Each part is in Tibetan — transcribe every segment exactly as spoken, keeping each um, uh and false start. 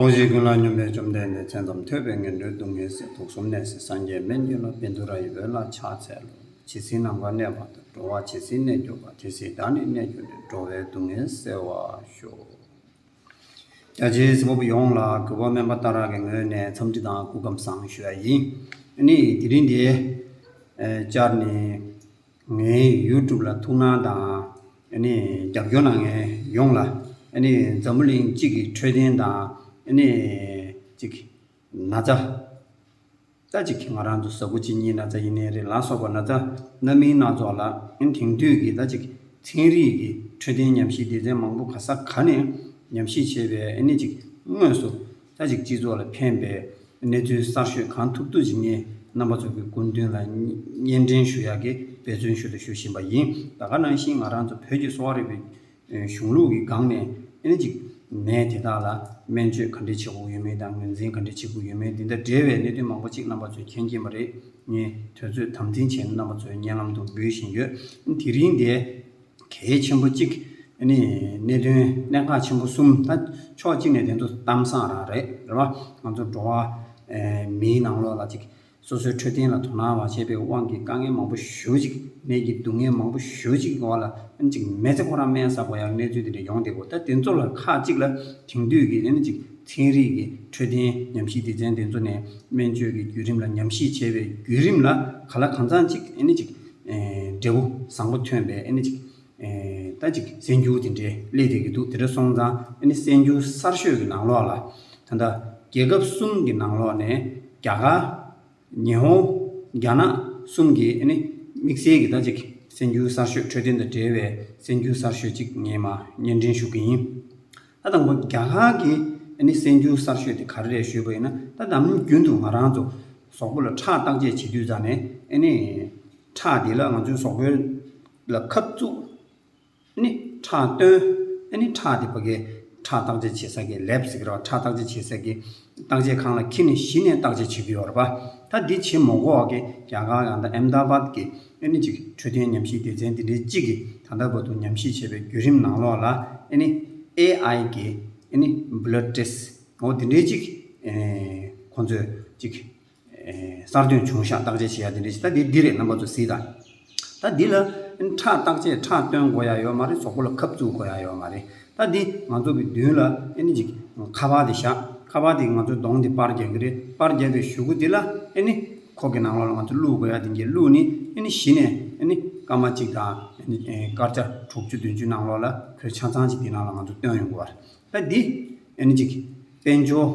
ཐུགས་རྗེ་ཀུན་ལ་སྙོམས་པའི་བཅོམ་ལྡན་འདས། མཚན་ཙམ་ཐོས་པས་ངན་འགྲོའི་སྡུག་བསྔལ་སེལ། དུག་གསུམ་ནད་སེལ་སངས་རྒྱས་སྨན་གྱི་བླ། བཻ་ཌཱུརྱ་ཡི་འོད་ལ་ཕྱག་འཚལ་ལོ། ཇི་སྲིད་ནམ་མཁའ་གནས་པ་དང་། འགྲོ་བ་ཇི་སྲིད་གནས་གྱུར་པ། དེ་སྲིད་བདག་ནི་གནས་གྱུར་ནས། འགྲོ་བའི་སྡུག་བསྔལ་སེལ་བར་ཤོག། རྒྱ་ཆེའི་གཟིགས་པ་པོ་ཡོངས་ལ་གུས་པ་སྨན་པ་ཏཱ་ར་གི་ངོས་ནས་འཚམས་འདྲི་དང་སྐུ་ཁམས་བཟང་ཞུ་ཡ་ཡིན། ཨ་ནི་དེ་རིང་འདི་ཨེ་བཅར་ནས། ངའི་ཡུ་ཊུབ་ལ་ཐུགས་སྣང་དང་། ཨ་ནི་རྒྱབ་སྐྱོར་གནང་མཁན་ཡོངས་ལ། ཨ་ནི་འཛམ་བུ་གླིང་གཅིག་གི་འཕྲོད་བསྟེན་དང་། ཨ་ནི་གཅིག་ན་ཚ། ད་གཅིག་ང་རང་ཚོ་ཟ་ཁུ་གཅིན་སྙི་ན་ཚ་ཡིན་ནའི་རེད། ལ་སོགས་པ་ན་ཚ་སྣ་མིན་སྣ་ཚོགས་ལ། ཨ་ནི་དེང་དུས་ཀྱི་ད་གཅིག་ཚན་རིག་གི་འཕྲོད་བསྟེན་ཉམས་ཞིབ་སྡེ་ཚན་མང་པོ་ག་ས་ག་ནས་ཉམས་ཞིབ་བྱས་པའི། ཨ་ནི་གཅིག་དངོས་སུ་ད་ཅིག་སྤྱི་ཚོགས་ལ་ཕན་པའི་གནས་ཚུལ་གསར་ཤོས་གང་ཐུབ་ཐུབ་ཅིག་ངས་རྣམ་པ་ཚོ་གི་སྐུ་མདུན་ལ་སྙན་སྙན་འདྲེན་ཞུ་ཡག་གི་འབད་བརྩོན་ཞུ་དང་ཞུ་བཞིན་པ་ཡིན། ད་ག་ནང་བཞིན་ང་རང་ཚོ་བོད་ཀྱི་གསོ་བ་རིག་པའི་གཞུང་ལུགས་ཀྱི་སྒང་ནས། ཨ་ནི་ཅིག་ནད་དེ་དག་ལ་སྨན་བཅོས་ག་འདྲས་བྱེད་དགོས་ཡོད་མེད་དང་། ངོས་འཛིན་ག་འདྲས་བྱེད་དགོས་ཡོད་མེད། འདི་དང་འབྲེལ་བའི་གནད་དོན་མང་པོ་ཅིག་རྣམ་པ་ཚོས་མཁྱེན་གྱིན་པ་རེད། ངས་དུས་ཚོད་དམ་འཛིན་བྱས་ནས་རྣམ་པ་ཚོའི་སྙན་ལམ་དུ་འབུལ་བཞིན་ཡོད། དེ་རིང་འདི། གལ་ཆེན་པོ་གཅིག་ཨ་ནི་གནད་དོན་གནད་འགག་ཆེན་པོ་གསུམ། ད་ཕྱོགས་གཅིག་ནས་དེ་ཚོ་གཏམ་བཟང་རང་རེད། རེད་བ། ང་ཚོ་འགྲོ་བ་ཨེ་མིའི་ནང་ལོགས་ལ་ཅིག་སོ་སོའི་འཕྲོད་བསྟེན་ལ་དོ་སྣང་མ་བྱས་པའི་དབང་གིས་དཀའ་ངལ་མང་པོ་ཞེ་པོ་ཅིག་ནད་ཀྱི་སྡུག་བསྔལ་མང་པོ་ཞེ་པོ་ཅིག་གི་འོག་ལ། ཨ་ནི་ཅིག་མི་ཚེ་ཁོ་རང་སྨན་ཟ་དགོས་ཡག་གནས་ཚུལ་དེ་འདྲ་ཡོང་བསྡད་ཀྱི་ཡོད། ད་དེ་ཚོ་ལ་ཁག་ཅིག་ལ་དེང་དུས་ཀྱི་ཨ་ནི་ཅིག་ཚན་རིག་གི་འཕྲོད་བསྟེན་ཉམས་ཞིབ་སྡེ་ཚན་དེ་ཚོ་ནས་སྨན་བཅོས་ཀྱི་བརྒྱུད་རིམ་ལ་ཉམས་ཞིབ་བྱས་པའི་བརྒྱུད་རིམ་ལ་ག་ལ་གང་འཚམ་ཅིག་ཨ་ནི་ཅིག་ཨེ་འབྲས་བུ་བཟང་པོ་ཐོན་པའི། ཨ་ནི་ཅིག་ཨེ་ད་ཅིག་གསར་འགྱུར་དེ་འདྲའི་སླེབས་བསྡད་ཀྱི་འདུག། དེ་འདྲ་སོང་ཙང་ཨ་ནི་གསར་འགྱུར་གསར་ཤོས་ཀྱི་ནང་ལོགས་ལ། ད་ལྟ་རྒྱལ་ཁབ་གསུམ་གྱི་ནང་ལོགས་ནས་རྒྱ་གར། ཉི་ཧོང་། རྒྱ་ནག་གསུམ་གྱི་ཨ་ནི་དམིགས་བསལ་གྱི་ད་ཅིག་གསར་འགྱུར་གསར་ཤོས། འཕྲོད་བསྟེན་དང་འབྲེལ་བའི་གསར་འགྱུར་གསར་ཤོས་ཅིག་ངས་མར་སྙན་སྒྲོན་ཞུ་གི་ཡིན། ད་དང་པོ་རྒྱ་གར་གྱི་ཨ་ནི་གསར་འགྱུར་གསར་ཤོས་དེ་ག་རེ་རེད་ཞུས་པ་ཡིན་ན། ད་ནམ་རྒྱུན་དུ་ང་རང་ཚོ་གཟུགས་པོ་ལ་ཁྲག་བརྟག་དཔྱད་བྱེད་དུས་ཙང་ནས། ཨ་ནི་ཁྲག་དེ་ལ་ང་ཚོའི་གཟུགས་པོ་ལ་ཁབ་བཙུགས། ཨ་ནི་ཁྲག་བཏོན། ཨ་ནི་ཁྲག་དེ་ཕ་གི་ཁྲག་བརྟག་དཔྱད་བྱེད་ས་གི་ལེབ་ཟེར་གི་རེད་བ། ཁྲག་བརྟག་དཔྱད་བྱེད་ས་གི་བརྟག་དཔྱད་ཁང་ལ་འཁྱེར་ནས་གཞི་ནས་བརྟག་དཔྱད་བྱེད་ཀྱི་ཡོད་རེད་པ། ད་འདི་བྱེད་མ་དགོས་པ་གི་རྒྱ་གར་ཡང་ད་ཨེམ་དཱ་བཱད་ཀྱི་ཨ་ནི་ཅིག་འཕྲོད་བསྟེན་ཉམས་ཞིབ་སྡེ་ཚན་འདི་འདྲའི་གཅིག་གིས་ད་ལྟ་བར་དུ་ཉམས་ཞིབ་བྱས་པའི་བརྒྱུད་རིམ་ནང་ལོགས་ལ། ཨ་ནི་ཨེ་ཨའི་གི་ཨ་ནི་བྷ་ལཌ་ཊེ་སི་འོ་འདི་འདྲའི་གཅིག་ཨེ་ཁོང་ཚོས་གཅིག་ཨེ་གསར་གཏོད་བྱུང་ཤག། བརྟག་དཔྱད་བྱེད་ཡ་དེ་འདྲ་ཞིག། ད་འདི་འདི་རེད། རྣམ་པ་ཚོ་གཟིགས་དང་། ད་འདི་ལ་ཨ་ནི་ཁྲག་བརྟག་དཔྱད། ཁྲག་བཏོན་དགོས་ཡ་ཡོད་མ་རེད། གཟུགས་པོ་ལ་ཁབ་བཙུགས་དགོས་ཡ་ཡོད་མ་རེད། ད་འདི་ང་ཚོ་གི་མདུན་ལ་ཨ་ནི་ཅིག་ཁ་པར་དེ་བཞག། ཁ་པར་དེ་ང་ཚོའི་གདོང་དེ་པར་རྒྱག་གི་རེད། པར་རྒྱག་པའི་གཞུག་གུ་དེ་ལ་ཨ་ནི་ཁོག་གི་ནང་ལོགས་ལ་ང་ཚོ་བླུགས་དགོས་ཡ་དེ་འདྲ་བླུགས་ནས། ཨ་ནི་གཞི་ནས་ཨ་ནི་སྐར་མ་གཅིག་དང་ཨ་ནི་སྐར་ཆ་དྲུག་ཅུ་བདུན་ཅུ་ནང་ལོགས་ལ་ཁོས་ཆ་ཚང་ཅིག་དེ་ནང་ལ་ང་ཚོ་བཏོན་ཡོང་གི་ཡོད་རེད། ད་འདི་ཨ་ནི་ཅིག་དཔལ་འབྱོར་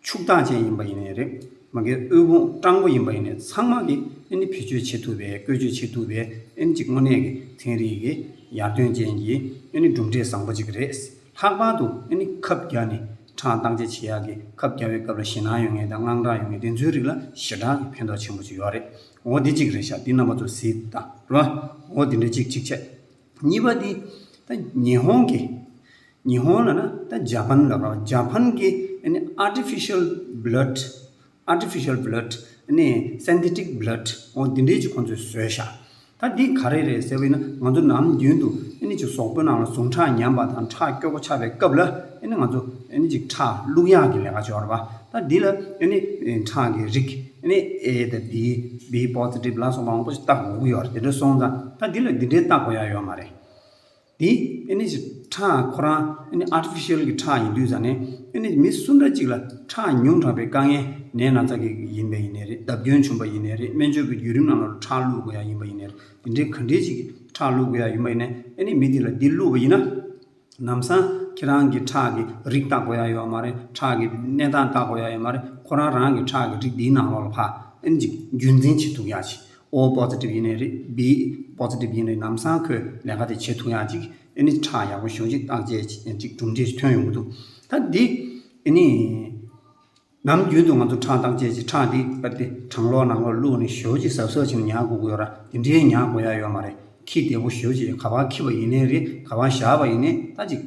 ཕྱུག་བདག་ཅན་ཡིན་པ་ཡིན་ནའི་རེད། མ་གིའི་དབུལ་ཕོངས་སྤྲང་པོ་ཡིན་པ་ཡིན་ནའི་ཚང་མ་གིས་ཨ་ནི་བེད་སྤྱོད་བྱེད་ཐུབ་པའི། བཀོལ་སྤྱོད་བྱེད་ཐུབ་པའི། ཨ་ནི་ཅིག་དངོས་གནས་ཀྱི་ཚན་རིག་གི་ཡར་ཐོན་ཅན་གྱི་ཨ་ནི་གྲུབ་འབྲས་བཟང་པོ་ཅིག་རེད། ལྷག་པར་དུ་ཨ་ནི་ཁབ་བརྒྱབ་ནས་ཁྲག་བརྟག་དཔྱད་བྱེད་ཡག་གི། ཁབ་བརྒྱབ་པའི་སྐབས་ལ་ཞེད་སྣང་ཡོད་མཁན་དང་དངངས་སྐྲག་ཡོད་མཁན་དེ་ཚོའི་རིགས་ལ་ཞེ་དྲག་གི་ཕན་ཐོགས་ཆེན་པོ་ཅིག་ཡོད་རེད། འོ་འདི་གཅིག་རེད་ཤག། འདི་རྣམ་པ་ཚོ་གཟིགས་དང་རོ། འོ་འདི་འདྲ་གཅིག་གཅིག་བྱས། གཉིས་པ་འདི་ད་ཉི་ཧོང་གི། ཉི་ཧོང་ལབ་ན་ད་ཇ་པན་ལབ་ར། ཇ་པན་གི་ཨ་ནི་artificial blood, artificial blood, ཨ་ནི་synthetic blood འོ་འདི་འདྲའི་ཅིག་ཁོང་ཚོས་བཟོས་ཤག། ད་འདི་ག་རེ་རེད་ཟེར་བ་ཡིན་ན། ང་ཚོ་ནམ་རྒྱུན་དུ་ཨ་ནི་ཅིག་གཟུགས་པོའི་ནང་ལ་ཟུངས་ཁྲག་ཉམས་པ་དང་ཁྲག་སྐྱོ་པོ་ཆགས་པའི་སྐབས་ལ། ཨ་ནི་ང་ཚོ་ཨ་ནི་ཅིག་ཁྲག་བླུག་ཡག་གི་ལས་ཀ་ཅིག་ཡོད་རེད་པ། ད་འདི་ལ་ཨ་ནི་ཁྲག་གི་རིགས། ཨ་ནི་ཨེ་དང་བི། བི་པོ་ཛི་ཊིབ་ལ་སོགས་པ་མང་པོ་ཞིག་བལྟ་དགོས་ཀྱི་ཡོད་རེད། དེ་འདྲ་སོང་ཙང་ད་འདི་ལ་འདི་འདྲའི་བལྟ་དགོས་ཡ་ཡོད་མ་རེད། འདི་ཨ་ནི་ཅིག་ཁྲག་ཁོ་རང་ཨ་ནི་artificial གི་ཁྲག་ཡིན་དུས་ཙང་ནས། ཨ་ནི་མི་སུ་འདྲ་ཅིག་ལ་ཁྲག་ཉུང་དྲགས་པའི་དཀའ་ངལ། ནད་ན་ཚ་གི་ཡིན་པ་ཡིན་ནའི་རེད། བརྡབ་སྐྱོན་བྱུང་པ་ཡིན་ནའི་རེད། སྨན་བཅོས་ཀྱི་བརྒྱུད་རིམ་ནང་ལ་ཁྲག་བླུག་དགོས་ཡ་ཡིན་པ་ཡིན་ནའི་རེད། འདི་འདྲའི་ག་འདྲའི་ཅིག་ཁྲག་བླུག་དགོས་ཡ་ཡིན་པ་ཡིན་ནའི། ཨ་ནི་མི་འདི་ལ་འདི་བླུགས་པ་ཡིན་ན། ལམ་སང་ཁྱེད་རང་གི་ཁྲག་གི་རིགས་བལྟ་དགོས་ཡ་ཡོད་མ་རེད། ཁྲག་གི་གནས་སྟངས་བལྟ་དགོས་ཡ་ཡོད་མ་རེད། ཁོ་རང་རང་གི་ཁྲག་གི་རིགས་འདིའི་ནང་ལོགས་ལ་ཕར་ཨ་ནི་ཅིག་རྒྱུན་འཛིན་བྱེད་ཐུབ་ཡ་ཅིག། ཨོ་པོ་ཛི་ཊིབ་ཡིན་ནའི་རེད། བི་པོ་ཛི་ཊིབ་ཡིན་ནའི་རེད། ལམ་སང་ཁོས་ལས་ཀ་དེ་བྱེད་ཐུབ་ཡ་ཅིག། ཨ་ནི་ཁྲག་ཡག་པོ་ཞེ་པོ་ཅིག་བརྟག་དཔྱད་ཅིག་གྲུབ་འབྲས་ཐོན་ཡོང་གི་འདུག། ད་འདི་ཨ་ནི། ནམ་རྒྱུན་དུ་ང་ཚོ་ཁྲག་བརྟག་དཔྱད་ཀྱི་ཁྲག་འདི་པར་དེ་གྲང་གློག་ནང་ལོགས་བླུགས་ནས་ཞེ་པོ་ཅིག་གཟབ་གཟབ་བྱས་ནས་ཉར་དགོས་ཀྱི་ཡོད་ར། དེ་འདྲའི་ཉར་དགོས་ཡ་ཡོད་མ་རེད། ཁྱི་བདེ་པོ་ཞེ་པོ་ཅིག་ག་པར་འཁྱེར་བ་ཡིན་ནའི་རེད། ག་པར་བཞག་པ་ཡིན་ནའི་ད་ཅིག་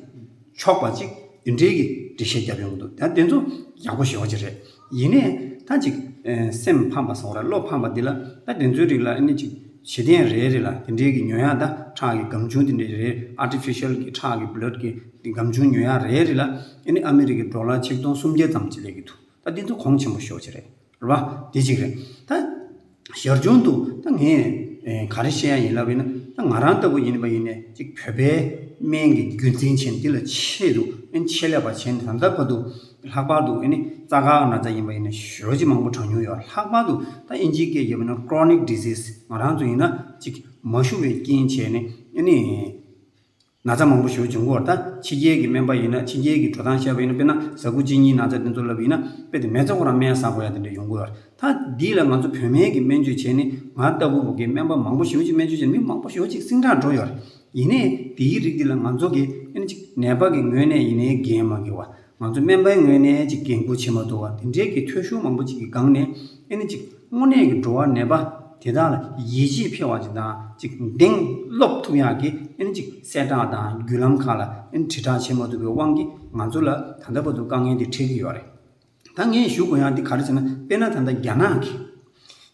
ཆོག་པ་ཅིག་དེ་འདྲའི་གི་འགྲེལ་བཤད་བརྒྱབ་ཡོང་གི་འདུག། ད་དེ་ཚོ་ཡག་པོ་ཞེ་པོ་ཅིག་རེད། ཡིན་ནའི་ད་ཅིག་ཨེ་སེམས་ཕམ་པ་ཟེར་བ་ར། བློ་ཕམ་པ་འདི་ལ། ད་དེ་ཚོའི་རིགས་ལ་ཨ་ནི་ཅིག་ བྱེད་གཏན་རེ་རེ་ལ་དེ་འདྲའི་གི་ཉོ་ཡག་ད་ཁྲག་གི་སྒམ་ཆུང་དེ་འདྲའི་རེ་ཨར་ཊི་ཕི་ཤལ་གི་ཁྲག་གི་བྷི་ལཌ་གི་སྒམ་ཆུང་ཉོ་ཡག་རེ་རེ་ལ་ཨ་ནི་ཨ་མི་རི་ཀའི་ཌོ་ལར་ཆིག་སྟོང་སུམ་བརྒྱ་ཙམ་ཅིག་སླེབས་ཀྱི་འདུག་ད་འདི་ཚོ་གོང་ཆེན་པོ་ཞེ་པོ་ཅིག་རེད། རེད་པ། དེ་གཅིག་རེད། ད་ཞར་བྱུང་དུ་ད་ངས་ཨེ་ག་རེ་བཤད་ཡ་ཡིན་ལབ་ཡིན་ན། ད་ང་རང་ལྟ་བུ་ཡིན་པ་ཡིན་ནའི་ཅིག་བོད་པའི་སྨན་གྱི་རྒྱུན་འཛིན་བྱས་ནས་འདི་ལ་ཆེད་དུ་ཨེ་ཆེད་ལས་པ་བྱས་ནས་ད་ལྟ་བར་དུ་ལྷག་པར་དུ་ཨེ་ནི་རྩ་དཀར་ན་ཚ་ཡིན་པ་ཡིན་ན་ཞེ་པོ་ཅིག་མང་པོ་དྲག་མྱོང་ཡོད། ལྷག་པར་དུ་ད་ཨིན་ཇིའི་སྐད་ཡོད་པ་ན་ཀྲོ་ནིག་ཌི་ཟིས། ང་རང་ཚོ་ཡིན་ན་ཅིག་མ་ཞུ་བའི་རྐྱེན་བྱས་ནས་ཨེ་ནི། ན་ཚ་མང་པོ་ཞེ་པོ་བྱུང་གི་ཡོད་རེད། ད་ཕྱི་རྒྱལ་གྱི་སྨན་པ་ཡིན་ན། ཕྱི་རྒྱལ་གྱི་འགྲོ་སྟངས་བཤད་པ་ཡིན་ན། དཔེར་ན་ཟ་ཁུ་གཅིན་སྙི་ན་ཚ་དེ་ཚོ་ལབ་ཡིན་ན་དཔེ་དེ་མི་ཚེ་ཁོ་རང་སྨན་ཟ་དགོས་ཡ་དེ་འདྲ་ཡོང་གི་ཡོད་རེད། ད་འདི་ལ་ང་ཚོ་བོད་སྨན་གྱི་སྨན་བཅོས་བྱས་ནས་ང་ལྟ་བུ་བོད་ཀྱི་སྨན་པ་མང་པོ་ཞེ་པོ་ཅིག་སྨན་བཅོས་བྱས་ནས་མི་མང་པོ་ཞེ་པོ་ཅིག་སིང་དྲག་འགྲོ་ཡོད་རེད། ཡིན་ནའི་དེའི་རིགས་འདི་ལ་ང་ཚོ་གིས་ཨ་ནི་ཅིག་ནད་པ་གི་ངོས་ནས་ཡིན་ནའི་འགན་མ་འཁྱེར་བ། ང་ཚོ་སྨན་པའི་ངོས་ནས་ཅིག་འགན་འཁུར་བྱེད་མ་ཐུབ་པ། དེ་འདྲའི་གི་ཐོ་གཞུང་མང་པོ་ཅིག་གི་སྒང་ནས་ཨེ་ནི་ཅིག་དངོས་གནས་ཀྱི་འགྲོ་བ་ནད་པ་དེ་དག་ལ་ཡིད་ཆེས་འཕེར་བ་ཅིག་དང་ཅིག་གདེང་སློབ་ཐུབ་ཡག་གི་ཨེ་ནི་ཅིག་གསལ་བསྒྲགས་དང་བརྒྱུད་ལམ་ཁག་ལ་ཨེ་ནི་དྲིལ་བསྒྲགས་བྱེད་མ་ཐུབ་པའི་དབང་གིས་ང་ཚོ་ལ་ད་ལྟ་བར་དུ་དཀའ་ངལ་འདི་འཕྲད་ཀྱི་ཡོད་རེད། ད་ངས་ཞུ་དགོས་ཡག་འདི་ག་རེ་ཟེར་ན། དཔེར་ན་ད་ལྟ་རྒྱ་ནག་གི་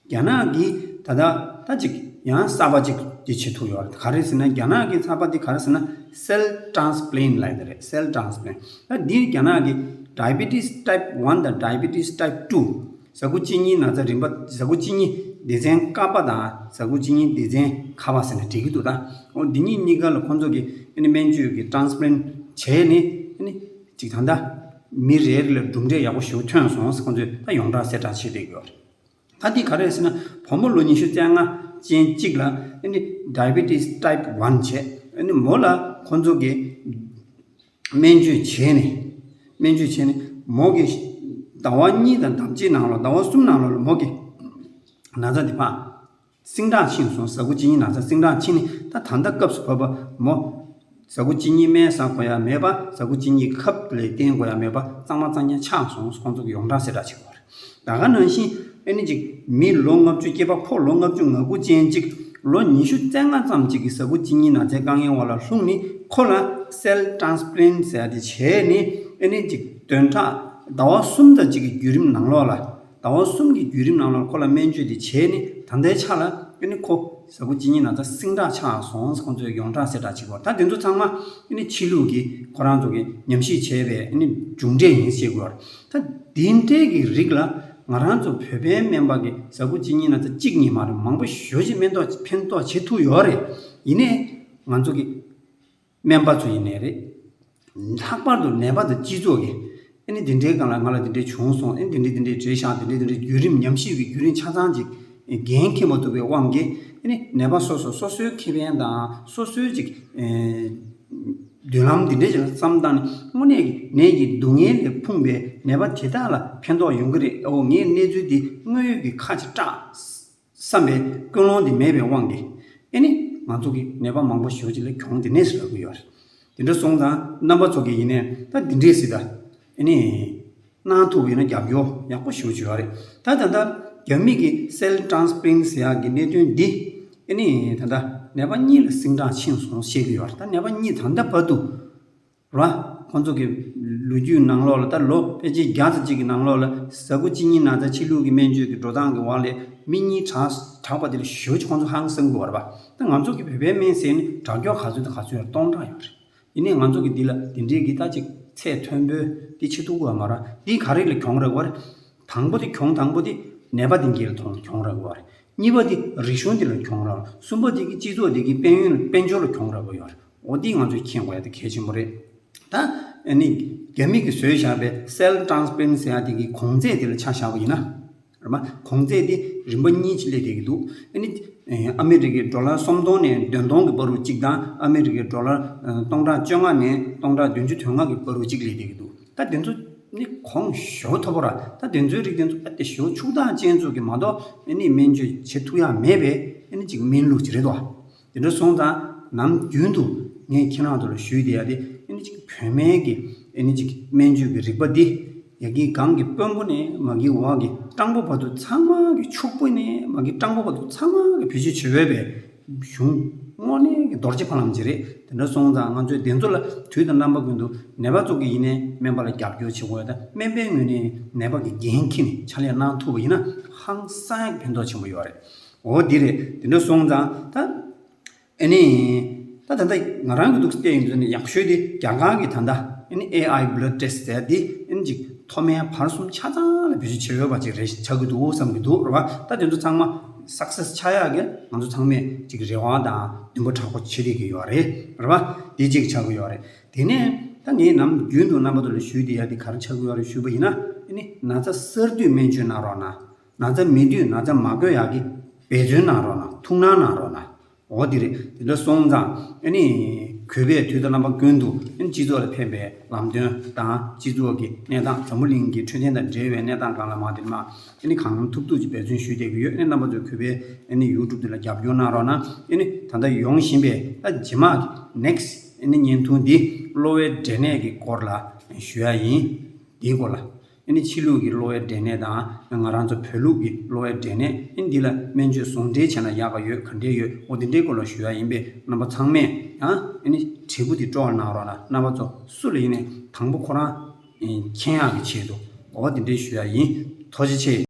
རྒྱ་ནག་གིས་ད་ལྟ་ད་ཅིག་ཡང་གསར་པ་ཅིག་འདི་བྱེད་ཐུབ་ཡོད་རེད། ག་རེ་ཟེར་ན། རྒྱ་ནག་གི་གསར་པ་འདི་ག་རེ་ཟེར་ན། cell transplant ལབ་ཡོད་རེད། cell transplant། ད་འདི་རྒྱ་ནག་གི་diabetes type one དང་diabetes type two། ཟ་ཁུ་གཅིན་སྙི་ན་ཚ་རིམ་པ། ཟ་ཁུ་གཅིན་སྙི་སྡེ་ཚན་ཀ་པ་དང་ཟ་ཁུ་གཅིན་སྙི་སྡེ་ཚན་ཁ་པ་ཟེར་ནས་འབྲི་གི་འདུག་ད་འོ་འདི་གཉིས་གཉིས་ཀ་ལ་ཁོང་ཚོ་གིས་ཨ་ནི་སྨན་བཅོས་ཀྱི་transplant བྱས་ནས་ཨ་ནི་ཅིག་ད་ལྟ་མི་རེ་རེ་ལ་གྲུབ་འབྲས་ཡག་པོ་ཞེ་པོ་ཐོན་སོང་ཟེར་ཁོང་ཚོས་ད་ཡོངས་གྲགས་གསལ་བསྒྲགས་བྱས་བསྡད་ཀྱི་ཡོད་རེད། ད་འདི་ག་རེ་ཟེར་ན། བུ་མོ་ལོ་ཉི་ཤུ་རྩ་ལྔ་ཅན་གཅིག་ལ་ཨ་ནི་diabetes type one བྱས། ཨ་ནི་མོ་ལ་ཁོང་ཚོ་གིས་སྨན་བཅོས་བྱས་ནས། སྨན་བཅོས་བྱས་ནས་མོ་གི་ཟླ་བ་གཉིས་དང་ཟླ་གཅིག་ནང་ལོགས། ཟླ་བ་གསུམ་ནང་ལོགས་ལ་མོ་གི་ན་ཚ་འདི་ཕར་ཟིང་དྲག་ཕྱིན་སོང་། ཟ་ཁུ་གཅིན་སྙི་ན་ཚ་ཟིང་དྲག་ཕྱིན་ནས་ད་ད་ལྟ་སྐབས་སུ་བབ་པ་མོ་ཟ་ཁུ་གཅིན་སྙི་སྨན་ཟ་དགོས་ཡ་མེད་པ། ཟ་ཁུ་གཅིན་སྙི་ཁབ་ལ་བསྟེན་དགོས་ཡ་མེད་པ། གཙང་མ་གཙང་རྐྱང་ཆགས་སོང་། ཁོང་ཚོ་གིས་ཡོངས་གྲགས་གསལ་བསྒྲགས་བྱེད་དགོས་རེད། ད་ག་ནང་བཞིན་ཨ་ནི་ཅིག་མི་ལོ་ལྔ་བཅུ། སྐྱེས་པ་ཕོ་ལོ་ལྔ་བཅུ་ང་དགུ་ཅན་ཅིག་ལོ་ཉི་ཤུ་རྩ་ལྔ་ཙམ་ཅིག་གི་ཟ་ཁུ་གཅིན་སྙི་ན་ཚའི་དཀའ་ངལ་འོག་ལ་ལྷུང་ནས་ཁོ་ལ་cell transplant ཟེར་ཡ་དེ་བྱས་ནས་ཨ་ནི་ཅིག་བདུན་ཕྲག་ཟླ་བ་གསུམ་དང་གཅིག་གི་བརྒྱུད་རིམ་ནང་ལོགས་ལ། ཟླ་བ་གསུམ་གྱི་བརྒྱུད་རིམ་ནང་ལ་ཁོ་ལ་སྨན་བཅོས་དེ་བྱས་ནས་ད་ལྟའི་ཆ་ལ་ཨ་ནི་ཁོ་ཟ་ཁུ་གཅིན་སྙི་ན་ཚ་ཟིང་དྲག་ཆགས་སོང་། ཁོང་ཚོས་ཡོངས་གྲགས་གསལ་བསྒྲགས་བྱེད་དགོས། ད་དེ་ཚོ་ཚང་མ་ཨ་ནི་ཕྱི་ལུགས་ཀྱི་ཁོ་རང་ཚོ་གི་ཉམས་ཞིབ་བྱས་པའི་ཨ་ནི་མཇུག་འབྲས་ཡིན་ཟེར་དགོས། ད་དེ་འདྲའི་གི་རིགས་ལ་ང་རང་ཚོ་བོད་པའི་སྨན་པ་གིས་ཟ་ཁུ་གཅིན་སྙི་ན་ཚ་གཅིག་གཉིས་མ་རེད། མང་པོ་ཞེ་པོ་ཅིག་སྨན་ཐོག་ཕན་ཐོགས་བྱེད་ཐུབ་ཡོད་རེད། ཡིན་ནའི་ང་ཚོ་གི་སྨན་པ་ཚོ་ཡིན་ནའི་རེད། ལྷག་པར་དུ་ནད་པ་དང་སྤྱི་ཚོགས་ཀྱིས་ཨ་ནི་འདི་འདྲའི་སྒང་ལ་ང་ལ་འདི་འདྲའི་བྱུང་སོང་། ཨ་ནི་འདི་འདྲའི་འདི་འདྲའི་བྱས་ཤག་འདི་འདྲའི་འདི་འདྲའི་བརྒྱུད་རིམ། ཉམས་ཞིབ་ཀྱི་བརྒྱུད་རིམ་ཆ་ཚང་ཅིག་འགན་འཁྱེར་མ་ཐུབ་པའི་དབང་གིས་ཨ་ནི་ནད་པ་སོ་སོ་སོ་སོའི་ཁེ་ཕན་དང་སོ་སོའི་ཅིག་ཨེ་མདུན་ལམ་འདི་འདྲའི་ཅིག་ལ་བསམ་བཏང་ནས་དངོས་གནས་ཀྱི་ནད་ཀྱི་སྡུག་བསྔལ་ལས་ཕུང་བའི་ནད་པ་དེ་དག་ལ་ཕན་ཐོགས་ཡོང་གི་རེད། ཨོ་ངས་གནས་ཚུལ་འདི་དངོས་ཡོད་ཀྱི་ཁ་ཅིག་བཀྲག་བསམ་པའི་ཀུན་སློང་དེ་མེད་པའི་དབང་གིས་ཨེ་ནི་ང་ཚོ་གི་ནད་པ་མང་པོ་ཞེ་པོ་ཅིག་ལ་གྱོང་དེ་ནས་སུ་རག་གི་ཡོད་རེད། དེ་འདྲ་སོང་ཙང་རྣམ་པ་ཚོ་གིས་ཡིན་ནའི་ད་འདི་འདྲས་སི་ད་ཨེ་ནི་གནང་ཐུབ་པ་ཡིན་ན་རྒྱབ་སྐྱོར་ཡག་པོ་ཞེ་པོ་ཅིག་ཡོད་རེད། ད་ད་ལྟ་རྒྱ་མི་གི་cell transplant ཟེར་ཡག་གི་གནད་དོན་འདི་ཨེ་ནི་ད་ལྟ་ནད་པ་གཉིས་ལ་ཟིང་དྲག་ཕྱིན་སོང་བཤད་ཀྱི་ཡོད་རེད། ད་ནད་པ་གཉིས་ད་ལྟ་བར་དུ་ར། ཁོང་ཚོ་གི་ལོ་རྒྱུས་ནང་ལོགས་ལ་ད་ལོ་ཕལ་ཆེར་བརྒྱ་ཙམ་ཅིག་གི་ནང་ལོགས་ལ་ཟ་ཁུ་གཅིན་སྙི་ན་ཚ་ཕྱི་ལུགས་ཀྱི་སྨན་བཅོས་ཀྱི་འགྲོ་སྟངས་ཀྱི་འོག་ལས་མི་གཉིས་དྲག་དྲག་པ་དེ་ལ་ཞེ་པོ་ཅིག་ཁོང་ཚོ་ཧང་སང་གི་ཡོད་རེད་པ། ད་ང་ཚོ་གི་བོད་པའི་སྨན་ཟེར་ནས་དྲག་སྐྱོར་ག་ཚོད་དང་ག་ཚོད་ཡོད་རེད། སྟོང་ཕྲག་ཡོད་རེད། ཡིན་ནའི་ང་ཚོ་གི་འདི་ལ་འདི་འདྲའི་གི་ད་ཅིག་ཚད་མཐོན་པོའི་འདི་བྱེད་ཐུབ་ཀྱི་ཡོད་མ་རེད། འདི་ག་རེ་ལ་གྱོང་རག་གི་ཡོད་རེད། དང་པོ་དེ་གྱོང་དང་པོ་དེ་ནད་པ་དེ་གྱད་ལ་གྱོང་རག་གི་ཡོད་རེད། གཉིས་པ་དེ་རིག་གཞུང་དེ་ལ་གྱོང་རག་གསུམ་པ་དེ་གི་སྤྱི་ཚོགས་དེ་གི་དཔལ་ཡོན་དཔལ་འབྱོར་ལ་གྱོང་རག་གི་ཡོད་རེད། འོ་འདི་ང་ཚོས་མཁྱེན་དགོས་ཡ་དེ་གལ་ཆེན་པོ་རེད། ད་ཨ་ནི་རྒྱ་མི་གིས་བཟོས་བཞག་པའི་cell transplant ཟེར་ཡ་དེ་གི་གོང་ཚད་དེ་ལ་ཆ་བཞག་པ་ཡིན་ན། རེད་མ། གོང་ཚད་དེ་རིམ་པ་གཉིས་ཅིག་སླེབས་བསྡད་ཀྱི་འདུག་ཨ་ནི་ཨ་མི་རི་ཀའི་ཌོ་ལར་སུམ་སྟོང་ནས་བདུན་སྟོང་གི་བར་དུ་གཅིག་དང་། ཨ་མི་རི་ཀའི་ཌོ་ལར་སྟོང་ཕྲག་བཅོ་ལྔ་ནས་སྟོང་ཕྲག་བདུན་ཅུ་དོན་ལྔ་གི་བར་དུ་གཅིག་སླེབས་བསྡད་ཀྱི་འདུག་ད་དེ་ཚོ་ནི་གོང་ཞེ་པོ་མཐོ་པོ་ར། ད་དེ་ཚོའི་རིགས་དེ་ཚོ་ཨ་དེ་ཞེ་པོ་ཕྱུག་བདག་ཅན་ཚོ་གི་མ་གཏོགས་ཨ་ནི་སྨན་བཅོས་བྱེད་ཐུབ་ཡ་མེད་པའི་ཨ་ནི་ཅིག་སྨན་ལུགས་ཅིག་རེད་དོ། དེ་འདྲ་སོང་ཙང་ནམ་རྒྱུན་དུ་ངས་ཁྱེད་རང་ཚོ་ལ་ཞུས་བསྡད་ཡ་དེ་ཨ་ནི་ཅིག་བོད་སྨན་གྱི་ཨ་ནི་ཅིག་སྨན་བཅོས་ཀྱི་རིག་པ་འདི་ཡ་གི་གང་གི་དཔོན་པོ་ནས་མ་གི་འོག་གི་སྤྲང་པོ་བར་དུ་ཚང་མ་གི་ཕྱུག་པོ་ནས་མ་གི་སྤྲང་པོ་བར་དུ་ཚང་མ་གི་བེད་སྤྱོད་བྱེད་འོས་པའི་གཞུང་དངོས་གནས་ཀྱི་རྡོ་རྗེ་ཕ་ལམ་ཅིག་རེད། དེ་འདྲ་སོང་ཙང་ང་ཚོས་དེ་ཚོ་ལ་དུས་དང་རྣམ་པ་ཀུན་ཏུ་ནད་པ་ཚོ་གི་ཡིན་ནའི་སྨན་པ་ལ་རྒྱབ་སྐྱོར་བྱེད་དགོས་ཡ་དང་། སྨན་པའི་ངོས་ནས་ནད་པ་གི་འགན་འཁྱེར་ནས་ཕྱག་ལས་གནང་ཐུབ་པ་ཡིན་ན་ཧང་སང་ཡག་གི་ཕན་ཐོགས་ཆེན་པོ་ཡོད་རེད། འོ་འདི་རེད། དེ་འདྲ་སོང་ཙང་ད། ཨ་ནི། ད་ད་ལྟ་ང་རང་གི་འདུག་བལྟས་ཡིན་དུས་ནི་ཡག་ཤོས་དེ་རྒྱ་གར་གྱི་ད་ལྟ་ཨ་ནི་ཨེ་ཨའི་blood test་ཟེར་དེ་ཨ་ནི་ཅིག་མཐོ་དམན་བར་གསུམ་ཆ་ཚང་ལ་བེད་སྤྱོད་བྱེད་འོས་པ་ཅིག་རེད་ཆགས་ཀྱི་འདུག་བསམ་གྱི་འདུག་རེད་བ། ད་དེ་ཚོ་ཚང་མ་success་ཆགས་ཡག་གི་ང་ཚོ་ཚང་མས་ཅིག་རེ་བ་དང་འདུན་པ་དྲག་པོ་བྱེད་བསྡད་ཀྱི་ཡོད་རེད་རེད་བ། དེ་གཅིག་ཆགས་ཀྱི་ཡོད་རེད། དེ་ནས་ད་ངས་ནམ་རྒྱུན་དུ་རྣམ་པ་ཚོ་ལ་ཞུས་བསྡད་ཡག་དེ་ག་རེ་ཆགས་ཀྱི་ཡོད་རེད་ཞུས་པ་ཡིན་ན། ཨ་ནི་ན་ཚ་གསར་དུས་སྨན་བཅོས་གནང་རོགས་གནང་། ན་ཚ་མེད་དུས་ན་ཚ་མ་འགོས་ཡག་གི་འབད་བརྩོན་གནང་རོགས་གནང་། ཐུགས་སྣང་གནང་རོགས་གནང་། འོ་དེ་རེད། དེ་འདྲ་སོང་ཙང་ཨ་ནི་གུས་པས་དུས་དང་རྣམ་པ་ཀུན་ཏུ་ཨ་ནི་སྤྱི་ཚོགས་ལ་ཕན་པའི་ལམ་སྟོན་དང་སྤྱི་ཚོགས་ཀྱི་གནས་སྟངས། འཛམ་བུ་གླིང་གི་འཕྲོད་བསྟེན་དང་འབྲེལ་བའི་གནས་སྟངས་སྒང་ལ་མ་དེ་མ་ཨ་ནི་གང་ཐུབ་ཐུབ་ཀྱིས་འབད་བརྩོན་ཞུས་བསྡད་ཀྱི་ཡོད། ཨ་ནི་རྣམ་པ་ཚོས་གུས་པས་ཨ་ནི་YouTube་དེ་ལ་རྒྱབ་སྐྱོར་གནང་རོགས་གནང་། ཨ་ནི་ད་ལྟ་ཡོང་བཞིན་པའི་ད་རྗེས་མ་གི་next་ཨ་ནི་བརྙན་ཐུང་འདི་གློ་བའི་འབྲས་ནད་ཀྱི་སྐོར་ལ་ཞུ་ཡ་ཡིན། འདིའི་སྐོར་ལ། ཨ་ནི་ཕྱི་ལུགས་ཀྱི་གློ་བའི་འབྲས་ནད་དང་ང་རང་ཚོ་བོད་ལུགས་ཀྱི་གློ་བའི་འབྲས་ནད། ཨ་ནི་འདི་ལ་སྨན་བཅོས་ཟུང་འབྲེལ་བྱས་ན་ཡག་ག་ཡོད་ག་འདྲས་ཡོད། འོ་འདི་འདྲའི་སྐོར་ལ་ཞུ་ཡ་ཡིན་པས་རྣམ་པ་ཚང་མས་ཡང་ཨ་ནི་དྲིལ་བུ་འདི་དཀྲོལ་གནང་རོགས་གནང་། རྣམ་པ་ཚོ་སུ་ལ་ཡིན་ནའི་དང་པོ་ཁོ་རང་མཁྱེན་ཡག་གི་ཆེད་དུ། འོ་འདི་འདྲས་ཞུ་ཡ་ཡིན། ཐུགས་རྗེ་ཆེ།